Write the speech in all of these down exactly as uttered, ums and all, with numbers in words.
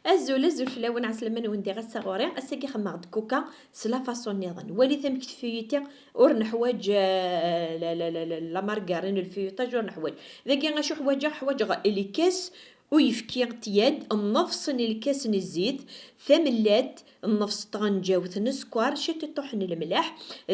Azul, azul fell-awen, ɛeslama-nwen diɣ ass-a ɣur-i. Ass-agi xemmeɣ-d kuka s la façon nniḍen. Walit amek tfuyuti, ur neḥwaǧ, eh, la, la, la, la, la margarine, lfuyuṭaj ur neḥwaǧ. Dagi acu ḥwaǧeɣ? Ḥwaǧeɣ lkas uyefki tiyyad, nnefṣ n lkas n zzit, tamellat, nnefṣ n tɣenǧawt n sskeṛ, ciṭiṭuḥ n lemleḥ.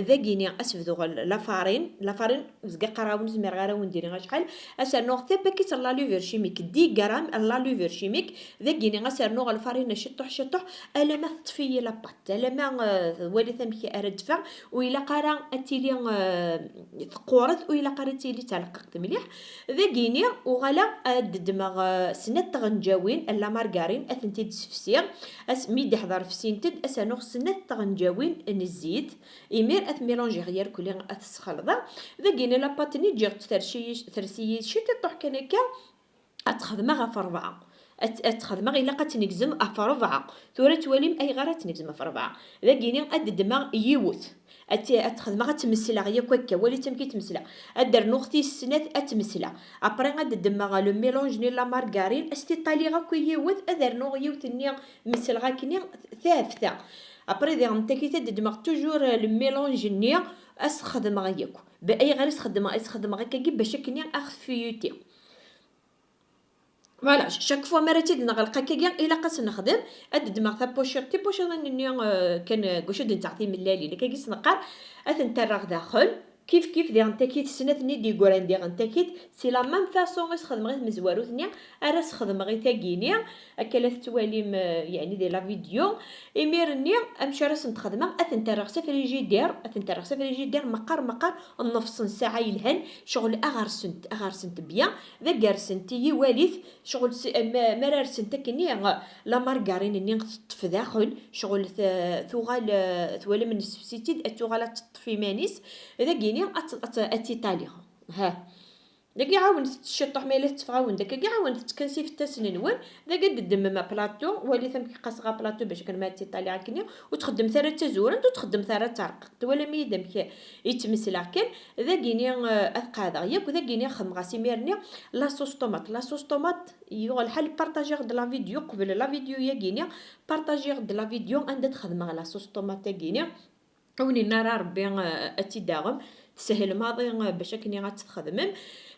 Dagini as-bduɣ la farine, la farine zga qqareɣ-awen, ur zmireɣ ara wen-d-iniɣ acḥal. As-rnuɣ tapakit n la levure chimique, dix grammes n la levure chimique. Dagini as-rnuɣ lfarine ciṭuḥ ciṭuḥ alamma teṭṭef-iyi la pâte, alamma, eh, twalit amek ara d-teffeɣ. Ur ilaq ara ad tili, eh, teqqurret, ur ilaq ara ad tili d taleqqaqt mliḥ. Dagini uɣaleɣ ad ddmeɣ, eh, snat tɣenǧawin n la margarine, ad tent-id-ssefsiɣ. As-, mi d-iḥḍer fsint-d, as-rnuɣ snat tɣenǧawin n zzit. Imir ad t-mélangiɣ yarkuli, ad t-sxelḍeɣ. Dagini la pâte-nni ǧǧiɣ-tt tersi-, tersi-yi ciṭiṭuḥ kan akka. Ad t-xedmeɣ ɣef rebɛa. Ad, ad t-xedmeɣ, ilaq ad tt-negzem ɣef rebɛa. Tura twalim ayɣer ad tt-negzem ɣef rebɛa. Dagini ad d-ddmeɣ yiwet. Ad t-, ad t-xedmeɣ, ad tt-mesleɣ yakk akka. Walit amek i tt-mesleɣ. Ad d-rnuɣ tis snat, ad tt-mesleɣ. Après ad d-ddmeɣ le mélange-nni la margarine, ad s-t-iṭaliɣ akk i yiwet, ad rnuɣ yiwet-nni mesleɣ akkenni, ta ɣef ta. Après diɣen takit ad d-ddmeɣ toujours le mélange-nni, ad s-xedmeɣ yakk. Ba-, ayɣer i s-xedmeɣ, i s-xedmeɣ akkagi? Bac akkenni ad ɣ-tfuyuti. Voilà, ch-, chaque fois mi ara tt-id-neɣleq akkagi, ilaq ad s-nexdem, ad d-ddmeɣ tapuciḍ, tipuciḍin-nni, euh, kan, euh, deg wacu d-nettaɣ timellalin, akkagi s-neqqar, ad tent-rreɣ daxel, kif kif diɣen takit, snat-nni d-yeggran diɣen takit, c'est la même façon i s-xedmeɣ i tmezwarut-nni, ara s-xedmeɣ i tagi-nni, akka la tettwalim, euh, yeɛni di la vidéo. Imir-nni, amek ara sent-xedmeɣ? Ad tent-rreɣ s afrijidir, ad tent-rreɣ s afrijidir, meqqar, meqqar, nnefṣ n ssaɛa yelhan, ccɣel ad ɣersent, ad ɣersent bien, d aggersent i yiwalit, ccɣel s-, ma, mi ara rsent akkenni, la margarine-nni teṭṭef daxel, ccɣel t-, tuɣal, eh, twalam nessefsi-tt-id, ad tuɣal ad teṭṭef iman-is, dagini ad t-, ad t-, ad tt-iṭaliɣ. Ha. Dagi ɛawnet-tt ciṭuḥ, ma yella tetteffeɣ-awen-d akkagi, ɛawnet-tt kan s ifettasen-nwen. Dagi ad d-ddmem aplaṭu, walit amek qqaseɣ aplaṭu bac akken ma ad tt-iṭaliɣ akkenni, ur txeddmet ara d tazurant, ur txeddmet ara d tarqeqt. Twalam-iyi-d amek i ttmeslaɣ kan. Dagini, eh, ad qeɛdeɣ yakk, dagini xedmeɣ-as imir-nni la sauce tomate. La sauce tomate, yuɣ lḥal partagiɣ-d la vidéo, qbel la vidéo-yagini, partagiɣ-d la vidéo anda d-xedmeɣ la sauce tomate-agini. Ur wen-inna ara Rebbi, eh, ad tt-id-taɣem, teshel maḍi, eh, bac akken ad tt-txedmem.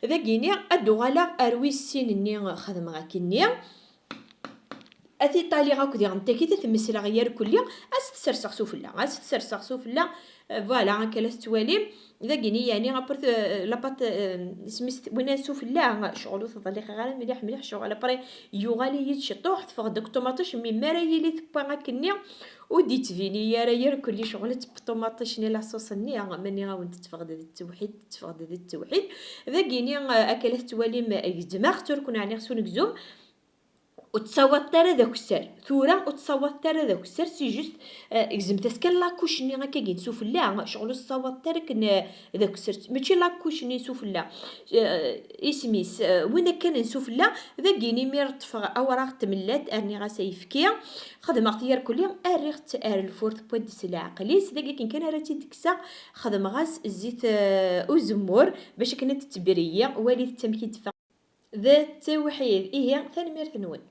Dagini, ad d-uɣaleɣ ar wis sin-nni xedmeɣ akkenni. Ad t-iṭaliɣ akk diɣen takit, ad t-mesleɣ yarkelli, ad s-t-serseɣ sufella, ad s-t-serseɣ sufella, euh, voilà, akka la tettwalim. Dagini, yeɛni, après, euh, la pâte, euh, isem-is t-, winna sufella, ccɣel ur teḍliqeɣ ara mliḥ, mliḥ ccɣel. Après, yuɣal-iyi-d ciṭuḥ, teffeɣ-d akk ṭumaṭic, mi mi ara yili tewwa akkenni, ur d-ittbini ara yarkelli ccɣel, tewwa ṭumaṭic-nni, la sauce-nni, ma nniɣ-awen tetteffeɣ-d d ttewḥid, tetteffeɣ-d d ttewḥid. Dagini, euh, akka la tettwalim, euh, gezmeɣ-tt, ur ken-ɛniɣ s unegzum. Ur tessawaḍeḍ ara d akessar. Tura ur tessawaḍeḍ ara d akessar, c'est juste, euh, gzem-as kan la couche-nni akkagi n sufella, ccɣel ur tessawaḍeḍ ara akken, euh, d akessar. Mačči la couche-nni n sufella. Euh, isem-is, euh, win akken n sufella, dagini mi ara ṭṭfeɣ awraɣ n tmellalt, rniɣ-as ayefki, xedmeɣ-t yarkelli, rriɣ-t ar lfur, tewwa-d s leɛqel-is, dagi akken kan ara tt-id-kkseɣ, xedmeɣ-as zzit, euh, uzemmur, bac akken ad tettbriyi, walit amek i d-teffeɣ. D ttewḥid. Ihi, tanemmirt-nwen.